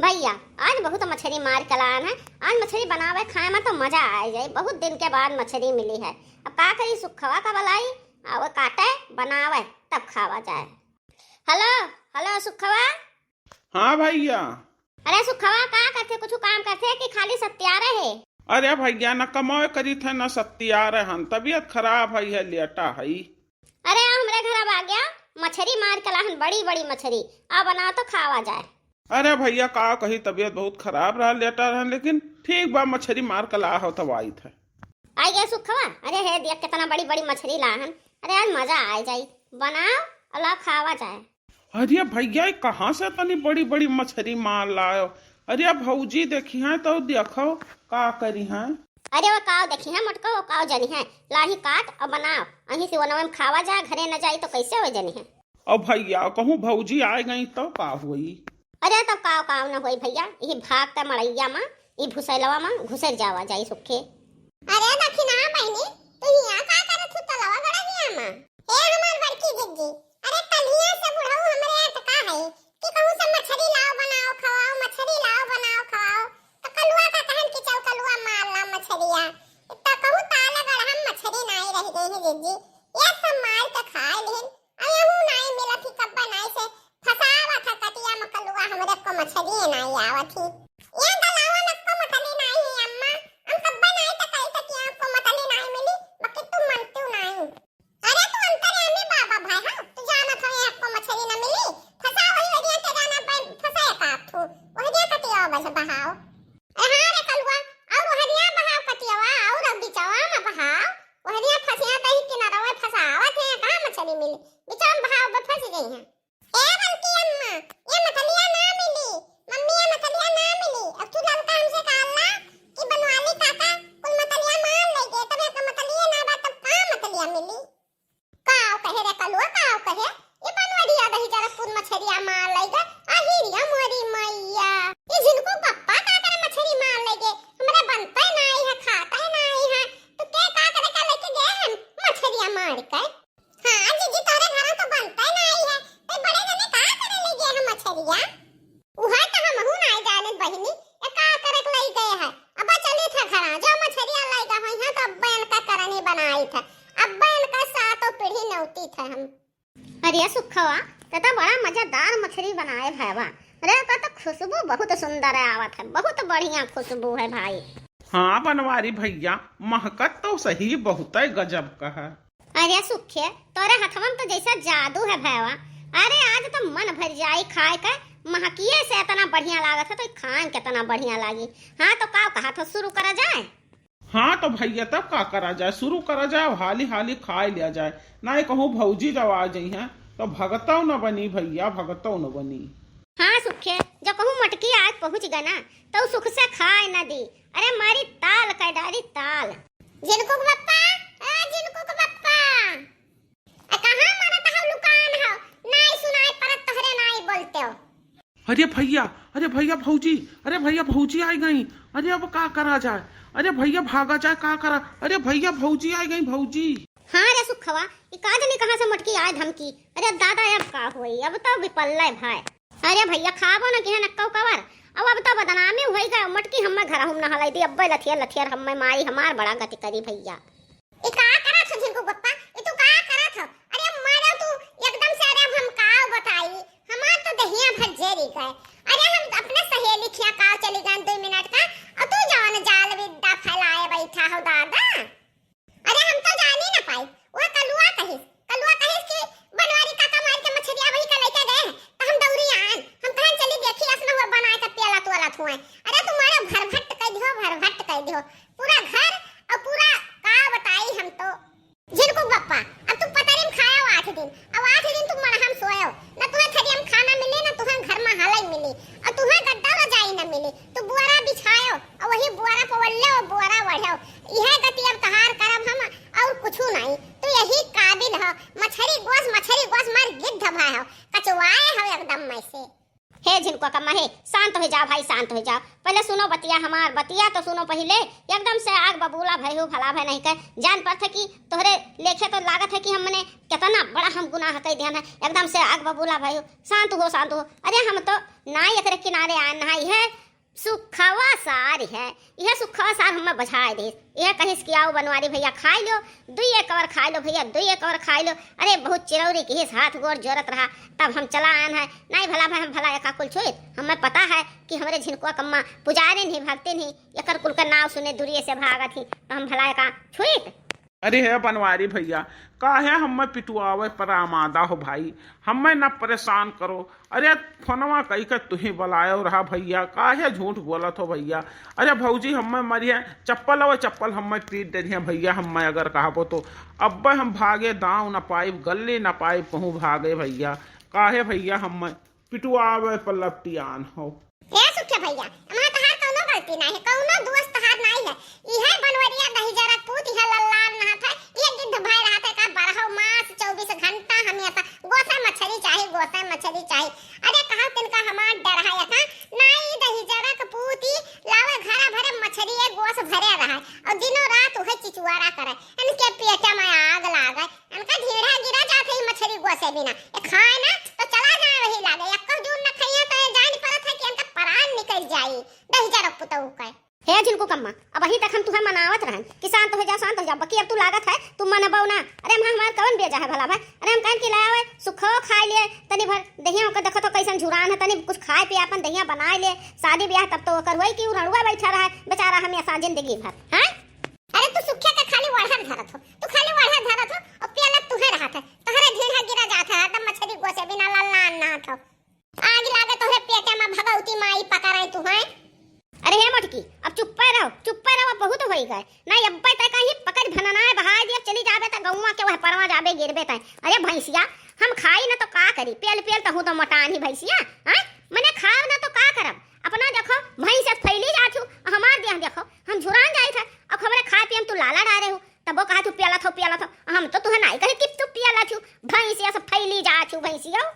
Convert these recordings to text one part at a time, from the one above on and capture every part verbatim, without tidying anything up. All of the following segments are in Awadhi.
भइया, आज बहुत मछरी मार के लान है। आज मछरी बनावे खाए में तो मजा आइ जाई। बहुत दिन के बाद मछरी मिली है। अब का करी, सुखवा का बलाई, आवे काटे, बनावे, तब खावा जाए। हेलो, हेलो सुखवा। हाँ भइया। अरे सुखवा, का करथे, कुछु काम करथे कि खाली सत्यारे है? अरे भइया, न कमावे करित है, न सत्यारे हन, तबियत खराब है, है लेटा है। अरे, आ हमरे घर अब आ गया, मछरी मार के लाहन, बड़ी बड़ी मछरी, आ बनाओ तो खावा जाए। अरे भइया, का कही, तबियत बहुत खराब रहा, लेटा रहन, लेकिन ठीक बा, मछरी मार के लाहो तब आइत है। आइ गया सुखवा। अरे हे दिया, कितना बड़ी बड़ी मछरी लाहन। अरे आज मजा आइ जाई, बनाओ और लाओ खावा जाए। अरे भइया, ये कहाँ से इतनी बड़ी बड़ी मछरी मार लायो? अरे भौजी देखी हैं तो देखो का करी हैं। अरे वो काव देखी हैं मोटको, वो काव जनी है, लाही काट और बनाओ, अहीं से वनवे में खावा जाए, घरे न जाई तो कैसे हो जनी है। अब भइया कहूँ भौजी आइ गई तो का हुई? अरे तब काव काव न होई भइया, यही भाग के मड़ैया में, ई भुसैलवा में घुसर जावा जाई सुखे। अरे दखिना बहिनी, तू हियाँ का करत हू तलवा गड़हिया में? ए हमार बड़की जिज्जी, अरे कलिया से बुढ़ऊ हमरे आत का है कि कहूँ से मछरी लाओ बनाओ खवाओ, मछरी लाओ बनाओ खवाओ। तो कलुआ का कहन कि चल कलुआ मार ला मछरिया। तो कहूँ ताला गढ़ा में मछरी नाई रह गई है जिज्जी। ये सब मार के खाए लेन। अयहू नाई मिलत ही कब्बा नाई से फसावत है कटिया में कलुआ, हमरे को मछरी नाई आवत ही। ये गलावा में को मछली नाई है अम्मा। हम कब्बा नाई तो कही तो कि आपको मछली नाई मिली, बाकी तुम मनती नाई। अरे तू अंतर्यामी बाबा भाई, हाँ, तू जानत हो ये आपको मछली न मिली, फंसा वही वरिया के जाना बे-, फंसा एक आप थू, वरिया कटिया बस बहाओ। ए हाँ रे कलुआ, और वरिया बहाओ कटियावा, और अब बिचवा में बहाओ, वरिया फंसिया तही किनारवा फंसावत है, कहाँ मछली मिली, बिचवा में बहाओ बे फंस गई है। ए बड़की अम्मा, ये मछलिया ना मिली, मम्मी ये मछलिया ना मिली, अब तू ललका हमसे कहला कि बनवाली काका कुल मछलिया मार ले गए, तब एक मछलिया ना बा, तब का मछलिया मिली? काव कहे रे कलुआ, काव कहे? ई बनवरिया दही जरा कुल मछरिया मार लइगा। आही रे मोरी मैया। ई झिनकू पप्पा का करे मछरी मार लइगे? हमरा बनते नाई है, खाते नाई है। तो के का करे का लेके गए हम मछरिया मार के? हाँ, जिज्जी तोरे घरा तो बनते नाई है। ते बड़े जने का करे लइगे हम मछरिया? उहे तो हमहू नाई जानत बहिनी, ए का करे के लई गए है। अब चली था घरा, जो मछरिया लइगा होई है तो अब्बे इनका करनी बनाई था। अब्बे इनका सातों पीढ़ी नौती था हम। अरे सुखवा, ते तो बड़ा मजेदार मछरी बनाए भैवा। अरे का तो खुशबू बहुत सुंदर आवत है, बहुत बढ़िया खुशबू है भाई। हाँ बनवारी भैया, महकत तो सही बहुत है, गजब का है। अरे सुखे, तोरे हथवा में तो जैसे जादू है भैवा। अरे आज तो मन भर जाई खाए के, महकिए से इतना बढ़िया लागत है तो खाए के इतना बढ़िया लागी। हाँ तो का कहा था, शुरू करा जाए? हाँ तो भैया तब का करा जाए, शुरू करा जाए, हाली हाली खाए लिया जाए, ना कहूँ भौजी जब आ जइहैं तो भगतौ न बनी भैया, भगतौ न बनी। हाँ सुखे, जो कहूँ मोटकी आज पहुँच गए ना तो सुख से खाए न दी। अरे मारी ताल कह डारी ताल। झिनकू के पप्पा, ए झिनकू के पप्पा। आ, कहाँ मरत हौ, लुकान हौ? नाई सुनाई परत तोहरे नाई बोलते हो। अरे भैया, अरे भैया भौजी, अरे भैया भौजी आइ गई। अरे अब का करा जाए? अरे भैया भागा जाए, का करा? अरे भैया भौजी आइ गई, भौजी। हाँ रे सुखवा, ई का जाने कहाँ से मोटकी आए धमकी। अरे दादा अब का होई, अब तो विपल्ले भाई। अरे भैया खाबो न किहे नक्कौ कवर, अब अब तो बदनामी होइ गए। मोटकी हम्मे घर हम न हलाई दी, अब्बे लथियर लथियर हम्मे माई हमार बड़ा गति करी भैया। ई का करत हो झिनकू पप्पा? ई तू का करत हो? अरे मारो तू एकदम से, अरे अब हम का बताई, हमार तो दहिया भर जेरी गए। अरे हम अपने सहेली खिया का चली गए दो मिनट का, और तू जवन जाल विद्या फैलाए बैठा हो दादा। अरे हम तो जानी ना पाई, वह कलुआ कहिस, कलुआ कहिस कि बनवारी काका मार के मछरिया वही का लेके गए हैं, तो हम दौड़ी आन, हम कहा चली देखी अस न हुआ बनाए का प्याला तोला थुआए। अरे तुम्हारा भरभट्ट कह दियो, भरभट्ट कह दियो, पूरा घर और पूरा का बताई हम तो। झिनकू बप्पा, अब तू पतरी में खायो आठ दिन, अब आठ दिन तू मड़हा में सोयो, न तुहे थरिया में खाना मिली, न तुहे घर में हलई मिली, और तुहे गद्दा रजाई न मिली। तू बुआरा बिछायो, और वही बुआरा पर वल्ले, वो बुआरा वढ़ो। यह गति अब तहार करब हम, और कुछू नहीं। तू यही काबिल हो, मछरी गोस, मछरी गोस मार गिद्ध भाई हो, कचवाए हो एकदम में से। हे झिनकुआ का महे, शांत तो हो जाओ भाई, शांत हो जाओ। पहले सुनो बतिया हमार, बतिया तो सुनो पहले। एकदम से आग बबूला भय हो, भला भय नहीं कर। जान पड़त है कि तोहरे लेखे तो लागत है कि हमने कितना बड़ा हम गुनाह कर दिया है। एकदम से आग बबूला भय हो, शांत हो, शांत हो। अरे हम तो ना एकरे किनारे आए ना, यह सुखवा सार है, यह सुखवा सार हमें बझाए दे। यह कहिस कि आओ बनवारी भैया खाई लो, दुई एक और खाई लो भैया, दुई एक और खाई लो। अरे बहुत चिरौरी किहिस, हाथ गोड़ जोरत रहा, तब हम चला आन है। नहीं भला भाई, हम भला एका कुल छुइत, हमें पता है कि हमरे झिनकुआ कम्मा पुजारी नहीं, भक्ति नहीं, एकर कुल का नाव सुने दुरिये से भागत ही, तो हम भला एका छुइत। अरे हे बनवारी भैया, काहे हमें पिटुआवे पर आमादा हो भाई, हमें न परेशान करो। अरे फोनवा कई के तुही बुलायो रहा भैया, काहे झूठ बोलत हो भैया। अरे भौजी हमें मरिया चप्पल, अवे चप्पल हमें पीट दे दिया भैया, हमें अगर कहबो तो। अब्बे हम भागे दाँव न पाइब, गल्ली न पाइब, कहूँ भागे भैया। काहे भैया हमें पिटुआवे पर लपटियान हो। ए सुखे भैया, हमार तहार कौनो गलती नाहीं है, कौनो दोष तहार नाहीं है। इहे बनवरिया दहिजरा पूत, इहे लल्लार नहात है, इहे गिद्ध भय रहत है का बारहो मास चउबीस घंटा हमेशा गोसे मछरी चाही, गोसे मछरी चाही। अरे कहाँ तिनका हमार डर है एका, नाहीं दहिजरा के पूत ई लावे घरा भरे मछरी, ए गोस भरे रहा है, और दिनों रात उहे चिचुआरा करे, इनके पेटे में आग लागे। इनका ढीढ़ा गिरा जात है ई मछरी गोसे बिना। ए खाए ना तो चला जाए वही लागे। एक्को जून न खइया तो ए जान परत है कि इनका परान निकल जाई। दहिजरा पुतऊ के। हे झिनकू कम्मा, अबहीं तक हम तुहे मनावत रहन कि शांत हो जाओ, शांत हो जाओ, बकी अब तू लागत है तू मनबौ ना। अरे हम, हमार कवन बेजा है भला भाई? अरे हम कहन कि ले आवे, सुखो खाए लिए, तनी भर दहिया ओकर देखो तो कैसन झुरान है, तनी कुछ खाए पिए, अपन दहिया बनाए लिए। शादी ब्याह तब तो ओकर होई कि उ रड़ुआ बैठा रहा है बेचारा हमेशा जिंदगी भर, हैं? अरे तू सुखे के खाली ओढ़ा धरत हो, तू खाली ओढ़ा धरत हो, और पियलत तुहे रहत है, तोहरे ढीढ़ा गिरा जात है, हरदम मछरी गोसे बिना लल्लान नहात हो। आग लागे तोहरे पेटे में भगवती माई पकड़ाई तुहे। अरे हे मोटकी, अब चुप्पे रहो, चुप्पे रहो, अब बहुत होई गए। ना अब्बे तय कहीं पकड़ भननाए बहाए दिया, चली जाबे त गौवा के वह परवा जाबे गिरबे तय। अरे भैंसिया, हम खाई ना तो का करी, पेल पेल तहूँ तो मोटान ही भैंसिया, हैं? मने खाब ना तो का करब? अपना देखो, भैंस फैली जात हूँ, हमार देह देखो, हम झुरान जाइत है, अब हमरे खाए पिए में तू लाला डारे हूँ, तबो कहा तू पियला थो, पियला थो, हम तो तुहे नाई कहे कि तू पियला थू, भैंसिया से फैली जात हूँ, भैंसिया।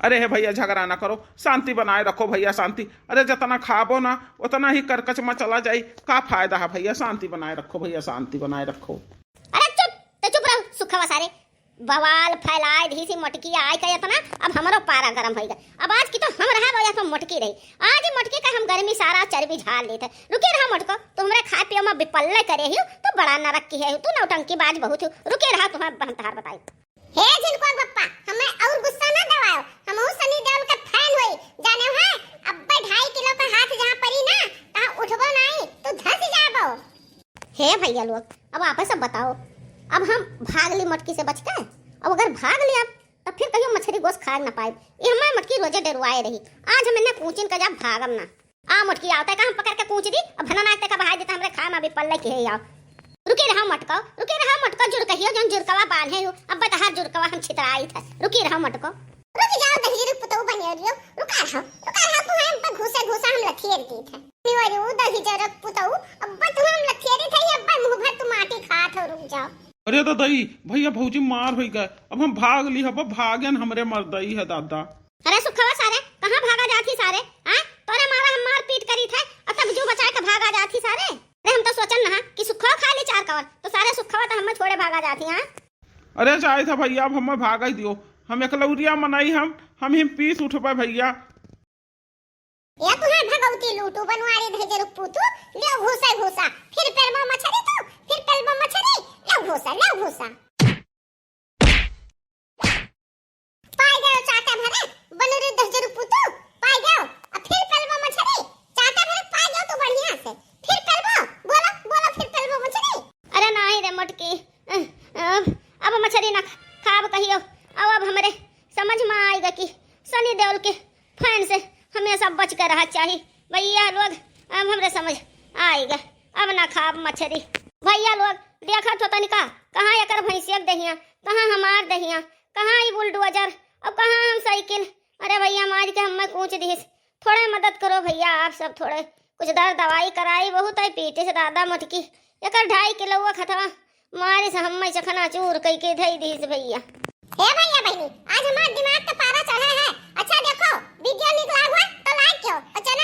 अरे हे भैया, झगड़ा ना करो, शांति बनाए रखो भैया, शांति। अरे जितना खाबो ना, उतना ही करकच में चला जाई। का फायदा है भैया, शांति बनाए रखो भैया, शांति बनाए रखो। अरे चुप, तो चुप रहो, सुखवा सारे। बवाल फैलाए दी सी मोटकी आए के इतना, अब हमरो पारा गरम होई गए। अब आज की तो हम रहा, या तो मोटकी रही। आज ही मोटकी का हम गर्मी सारा चर्बी झाड़ लेते। रुकी रहा मोटको, तो हमरे खाए पियो में बिपल्ले करे ही, तो बड़ा नरक की है, तू नौटंकी बाज बहुत हो। रुकी रहा, तुम्हें हम तहार बताई। हे झिनकुआ बप्पा, हमें और गुस्सा ना दिवाओ, हमहू सनी देओल के fan होई, जाने हो? अब्बे ढाई किलो का हाथ जहाँ परी ना, तहाँ उठबो नाई, तू धस जाबो। हे भैया लोग, अब आपे सब बताओ, अब हम भाग ली मटकी से बच के? अब अगर भाग ली अब, तब फिर कहियो मछरी गोस खाए ना पाइब। ये हमार मटकी रोजे डेरुआए रही, आज हम इन्हें कूचिन का जा भागम ना। आ मोटकी आओ, तय का हम पकड़ के कूच दी, अब भनना तय का बहाई देता, हमरे खाए में अभी पल्ले की है आओ। रुकी रहो मटको, रुकी रहो मटको, जुड़कहियो जौन जुड़कवा बांधे हो, अब बतहार जुड़कवा हम छितराई था। रुकी रहो मटको। रुक जाओ दहिजरू पुतऊ बनियो रियो, रुका रहो, रुका रहो, तू हम पर घुसे घुसा हम लथियर की था। निवरू दहिजरू पुतऊ, अब तू हम लथियर थे, अब मुंह भर तू माटी खात हो, रुक जाओ। अरे दादाई, भैया भौजी मार होई गए, अब हम भाग ली, अब भागेन हमरे मर्दई है दादा। अरे सुखवा सारे, कहाँ भागा जात ही सारे? हाँ? तोरे मारा हम मार पीट करी थे, और तब जू बचाए के भागा जात ही सारे। अरे हम तो सोचन नहा कि सुखवा खा ली चार कवर, तो सारे सुखवा तो हमें छोड़े भागा जात ही, हाँ? अरे जाए था भैया, अब हमें भागा ही दियो, हम एकलौरिया मनई हम, हम ही पीस उठबे भैया। या तुहार भगवती लूटू बनवारी दहिजरू पूतू, ले घुसा घुसा, फिर पेलबो मछरी तू, फिर पेलबो मछरी, ले घुसा, ले घुसा। पाई गयो चाटा भरे, बनरी दहिजरू पूतू, पाई गयो। अब फिर पेलबो मछरी, चाटा भरे पाई गयो तू बढ़िया से। फिर पेलबो, बोलो, बोलो, फिर पेलबो मछरी। अरे नाही रे मोटकी, अ, अ, अब मछरी ना खाब कहियो। अब, अब हमरे समझ में आएगा कि सनी देओल के fan से हमेशा बच के रहा चाही। भैया लोग, अब हमरे समझ आएगा, अब ना खाब मछरी। भैया लोग, देखत हो तनिका, कहाँ एकर भैंसिया के दहिया, कहाँ हमार दहिया, कहाँ ई बुलडोजर, अब कहाँ हम साइकिल। अरे भैया, मार के हमें कूच दिहिस। थोड़े मदद करो भैया, आप सब थोड़े कुछ दर दवाई कराई, बहुत आई पीटिस दादा मोटकी। एकर ढाई किलो खतवा मारिस हमें चखना चूर कई के धई दिहिस भैया। हे भैया बहिनी, आज हमार दिमाग के पारा चढ़ा है। अच्छा देखो, video निक लाग हुआ तो like करो और channel